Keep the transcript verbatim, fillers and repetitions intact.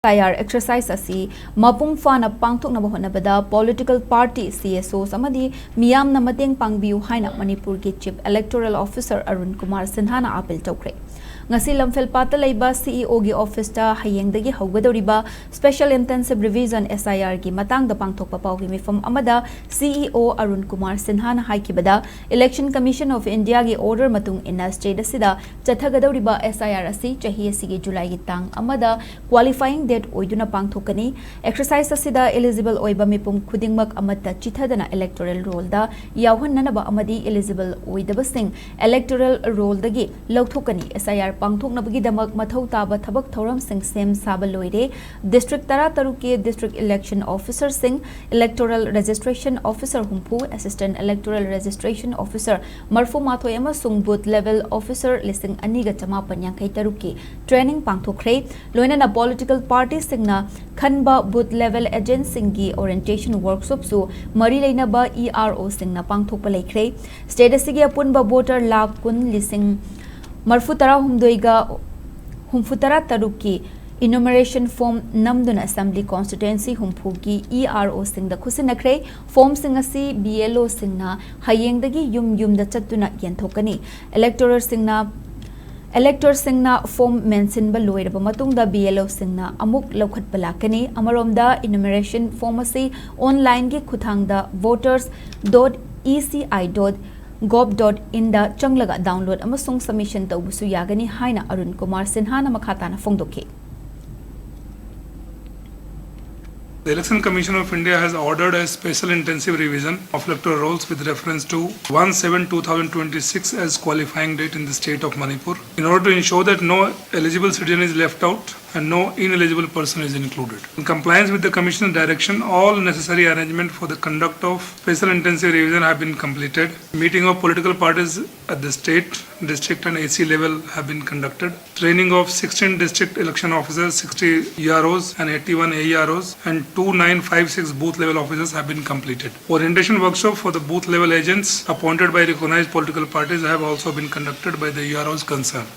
SIR exercise ꯑꯁꯤ ꯃꯄꯨꯡ ꯐꯥꯅ ꯄꯥꯡꯊꯣꯛꯅꯕ ꯍꯣꯠꯅꯕꯗ political party, CSOs ꯑꯃꯗꯤ ꯃꯤꯌꯥꯝꯅ ꯃꯇꯦꯡ ꯄꯥꯡꯕꯤꯌꯨ ꯍꯥꯏꯅ ꯃꯅꯤꯄꯨꯔꯒꯤ Chief Electoral Officer Arun Kumar ꯁꯤꯟꯍꯥꯅ ꯑꯥꯄꯤꯜ ꯇꯧꯈ꯭ꯔꯦ꯫ ꯉꯁꯤ ꯂꯝꯐꯦꯜꯄꯥꯠꯇ ꯂꯩꯕ CEOꯒꯤ officeꯇ ꯍꯌꯦꯡꯗꯒꯤ ꯍꯧꯒꯗꯧꯔꯤꯕ Special Intensive Revision, SIRꯒꯤ ꯃꯇꯥꯡꯗ ꯄꯥꯡꯊꯣꯛꯄ ꯄꯥꯎꯒꯤ ꯃꯤꯐꯝ ꯑꯃꯗ CEO Arun Kumar ꯁꯤꯟꯍꯥꯅ ꯍꯥꯏꯈꯤꯕꯗ, Election Commission of Indiaꯒꯤ order ꯃꯇꯨꯡ ꯏꯟꯅ state ꯑꯁꯤꯗ ꯆꯠꯊꯒꯗꯧꯔꯤꯕ SIR ꯑꯁꯤ ꯆꯍꯤ ꯑꯁꯤꯒꯤ ꯖꯨꯂꯥꯏꯒꯤ ꯇꯥꯡ ꯑꯃꯗ qualifying date ꯑꯣꯏꯗꯨꯅ ꯄꯥꯡꯊꯣꯛꯀꯅꯤ꯫ Exercise ꯑꯁꯤꯗ eligible ꯑꯣꯏꯕ ꯃꯤꯄꯨꯝ ꯈꯨꯗꯤꯡꯃꯛ ꯑꯃꯠꯇ ꯆꯤꯊꯗꯅ electoral rollꯗ ꯌꯥꯎꯍꯟꯅꯅꯕ ꯑꯃꯗꯤ eligible ꯑꯣꯏꯗꯕꯁꯤꯡ electoral rollꯗꯒꯤ ꯂꯧꯊꯣꯛꯀꯅꯤ꯫ SIR ꯄꯥꯡꯊꯣꯛꯅꯕꯒꯤꯗꯃꯛ ꯃꯊꯧ ꯇꯥꯕ ꯊꯕꯛ ꯊꯧꯔꯝꯁꯤꯡ ꯁꯦꯝ ꯁꯥꯕ ꯂꯣꯏꯔꯦ꯫ District ꯇꯔꯥꯇꯔꯨꯛꯀꯤ District Election Officerꯁꯤꯡ, Electoral Registration Officer ꯍꯨꯝꯐꯨ, Assistant Electoral Registration Officer ꯃꯔꯐꯨ ꯃꯥꯊꯣꯏ ꯑꯃꯁꯨꯡ Booth Level Officer ꯂꯤꯁꯤꯡ ꯑꯅꯤꯒ ꯆꯃꯥꯄꯟ ꯌꯥꯡꯈꯩ ꯇꯔꯨꯛꯀꯤ training ꯄꯥꯡꯊꯣꯛꯈ꯭ꯔꯦ꯫ ꯂꯣꯏꯅꯅ political partyꯁꯤꯡꯅ ꯈꯟꯕ booth level agentꯁꯤꯡꯒꯤ orientation workshopꯁꯨ ꯃꯔꯤ ꯂꯩꯅꯕ EROꯁꯤꯡꯅ ꯄꯥꯡꯊꯣꯛꯄ ꯂꯩꯈ꯭ꯔꯦ꯫ State ꯑꯁꯤꯒꯤ ꯑꯄꯨꯟꯕ voter ꯂꯥꯈ ꯀꯨꯟ ꯂꯤꯁꯤꯡ ꯃꯔꯐꯨ ꯇꯔꯥ ꯍꯨꯝꯗꯣꯏꯒ ꯍꯨꯝꯐꯨ ꯇꯔꯥ ꯇꯔꯨꯛꯀꯤ enumeration form ꯅꯝꯗꯨꯅ Assembly Constituency ꯍꯨꯝꯐꯨꯒꯤ EROꯁꯤꯡꯗ ꯈꯨꯠꯁꯤꯟꯅꯈ꯭ꯔꯦ꯫ Formꯁꯤꯡ ꯑꯁꯤ BLOꯁꯤꯡꯅ ꯍꯌꯦꯡꯗꯒꯤ ꯌꯨꯝ ꯌꯨꯝꯗ ꯆꯠꯇꯨꯅ ꯌꯦꯟꯊꯣꯛꯀꯅꯤ꯫ Electoralꯁꯤꯡꯅ, electorꯁꯤꯡꯅ form ꯃꯦꯟꯁꯤꯟꯕ ꯂꯣꯏꯔꯕ ꯃꯇꯨꯡꯗ BLOꯁꯤꯡꯅ ꯑꯃꯨꯛ ꯂꯧꯈꯠꯄ ꯂꯥꯛꯀꯅꯤ꯫ ꯑꯃꯔꯣꯝꯗ, enumeration form ꯑꯁꯤ onlineꯒꯤ ꯈꯨꯠꯊꯥꯡꯗ voters dot E C I dot gov dot inꯗ ꯆꯪꯂꯒ download ꯑꯃꯁꯨꯡ submission ꯇꯧꯕꯁꯨ ꯌꯥꯒꯅꯤ ꯍꯥꯏꯅ ꯑꯔꯨꯟ ꯀꯨꯃꯥꯔ ꯁꯤꯟꯍꯥꯅ ꯃꯈꯥ ꯇꯥꯅ ꯐꯣꯡꯗꯣꯛꯈꯤ꯫ The Election Commission of India has ordered a special intensive revision of electoral rolls with reference to one seven two thousand twenty-six as qualifying date in the state of Manipur, in order to ensure that no eligible citizen is left out and no ineligible person is included. In compliance with the Commission's direction, all necessary arrangements for the conduct of special intensive revision have been completed. Meeting of political parties at the state, district and A C level have been conducted. Training of sixteen district election officers, sixty EROs and eighty-one AEROs and two nine five six booth level officers have been completed. Orientation workshop for the booth level agents appointed by recognized political parties have also been conducted by the EROs concerned.